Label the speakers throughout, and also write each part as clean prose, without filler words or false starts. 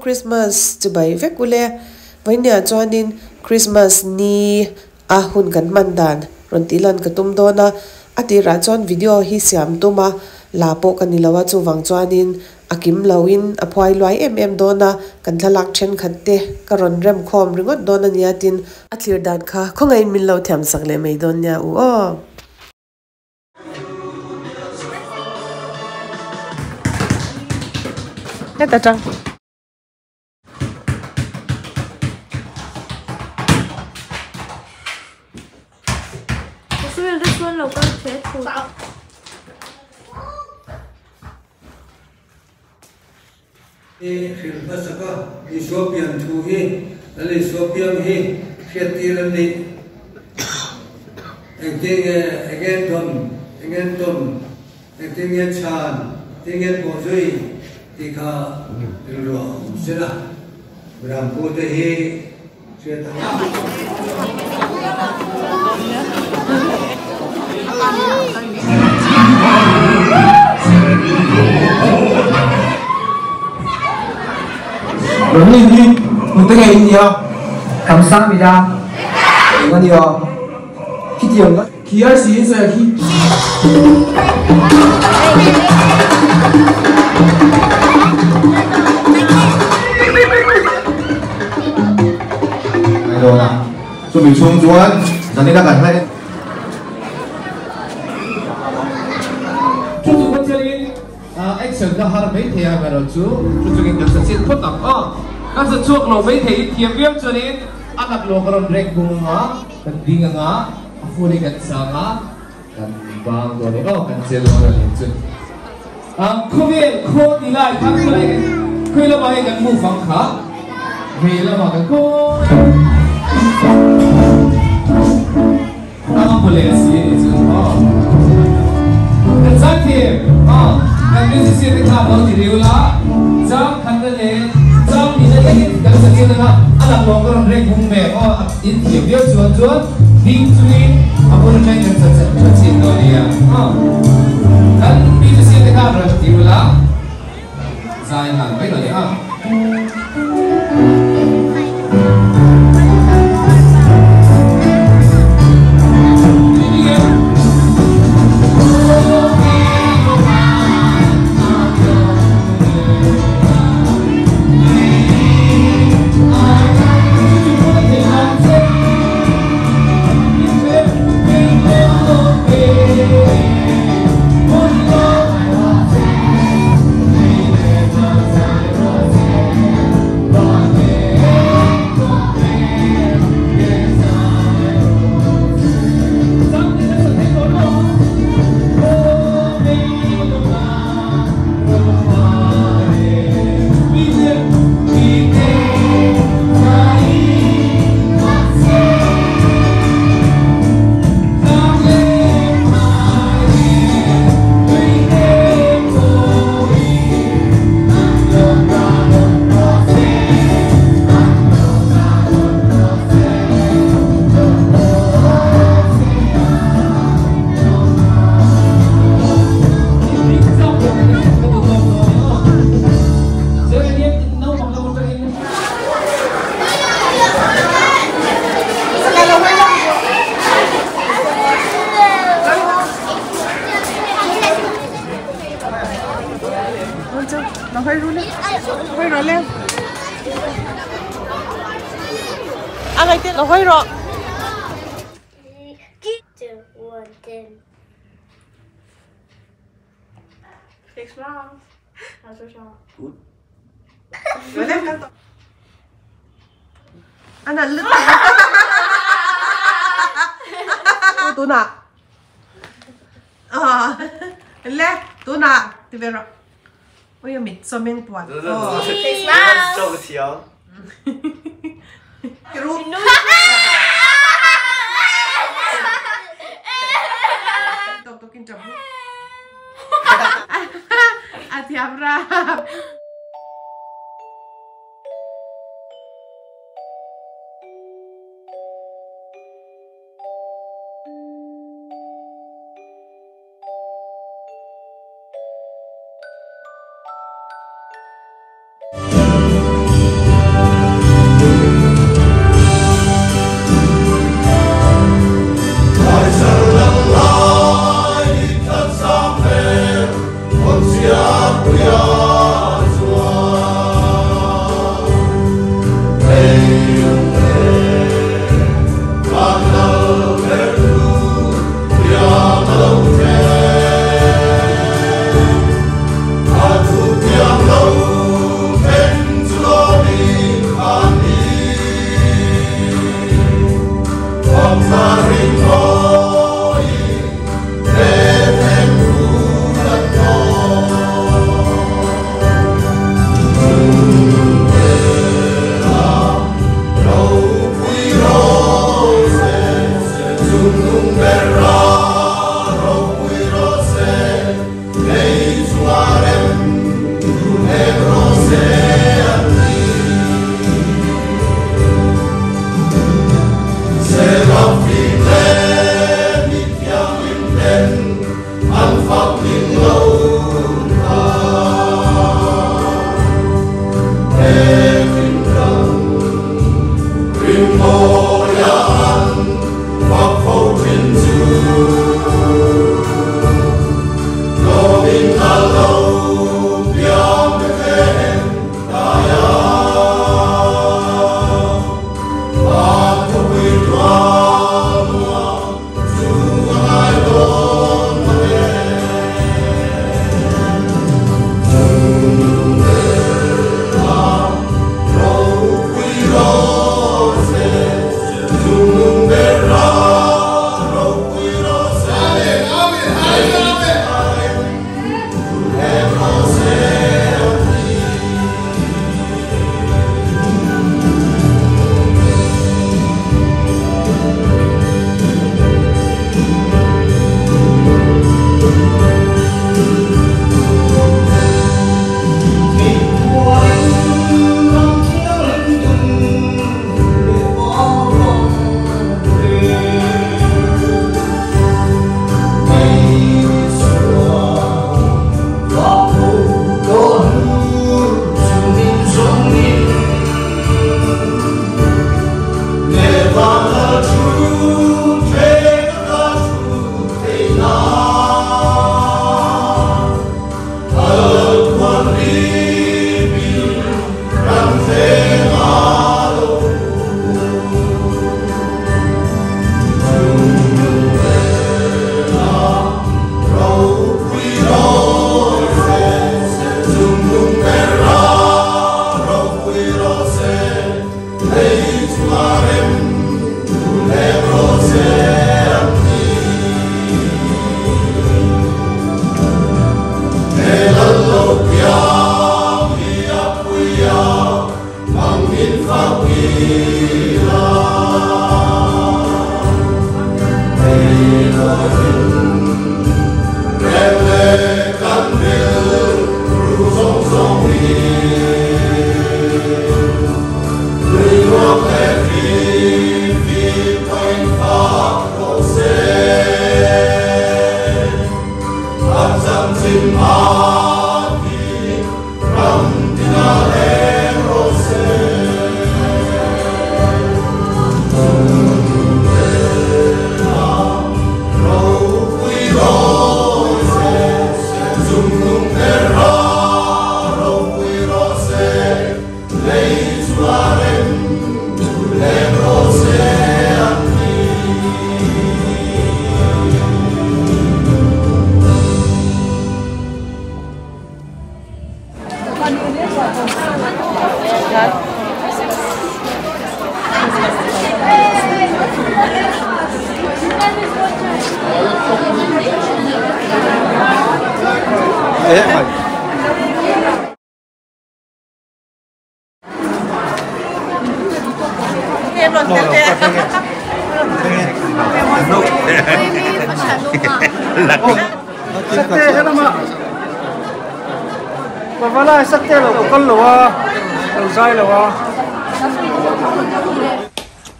Speaker 1: Christmas chibai vek ule. Vawinia chuanin Christmas ni a hun kan hman dan rawn tih lan ka tum dawn a, a tirah chuan video hi siam tum a la pawh ka ni lo a, chuvang chuanin a kim loin a phuai luai em em dawn a, kan thlalak thenkhat te ka rawn rem khawm ringawt dawn a nia tin a thlir dan kha khawngaihin min lo thiam sak leh mai dawn nia u aw. Heta tang.
Speaker 2: I hrilh hmasak a, Isua pian thu hi Lal Isua piang hi hriattir an nih. Engtin nge enge tawn, enge tawn, engtin nge chhan, engtin nge pawhzui tih kha rilruah a awm sela. Rampute hi hriat a
Speaker 3: Nangni hi tute nge in nia? Kamsamida. Eng a nia? Khitiang ka khi arsi in sawi a khi.
Speaker 4: Ngai dawn a, chumi chhung chuan zanina kan hla en.
Speaker 3: Chu chu ka chelin action ka har mai thei a erawh chu chu chungin kan sa chilh phawt ang aw. Kan sa chhuak lo mai thei in thiam viau chuanin a laklawh ka rawn rek bung ang a. Kan ding anga a phone hi kan chang a, kan bang dawn e aw, kan chel dawn a ni chu. Khawvel khaw ti lai khan khawlai kan khawi lamah nge kan move ang kha, vei lamah kan khawi a hmu leh si a ni chu aw. Kan zaithiam aw, kan musician te khan lo ti riu la, chang khatna leh chang nihna thlengin kan sa chian anga a laklawh ka rawn rek hung mek aw. In thiam viau chuan chuan ding chungin a bul atangin kan chan chan tha chin dawn nia. Kan musician te khan rawn ti ula zai nghal mai dawn nia.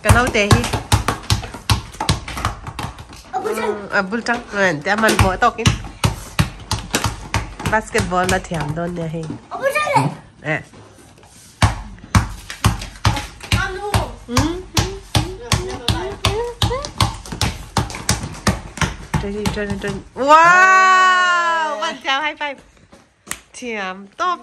Speaker 1: Ka naute hi a bul tang te man pawh tawkin basketball na thiam dawn nia hei eh wow bạn chào high five thiam top.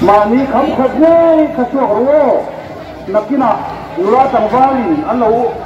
Speaker 5: Mani kham khat ngei kha chuak ro nakina nula tangwalin an lo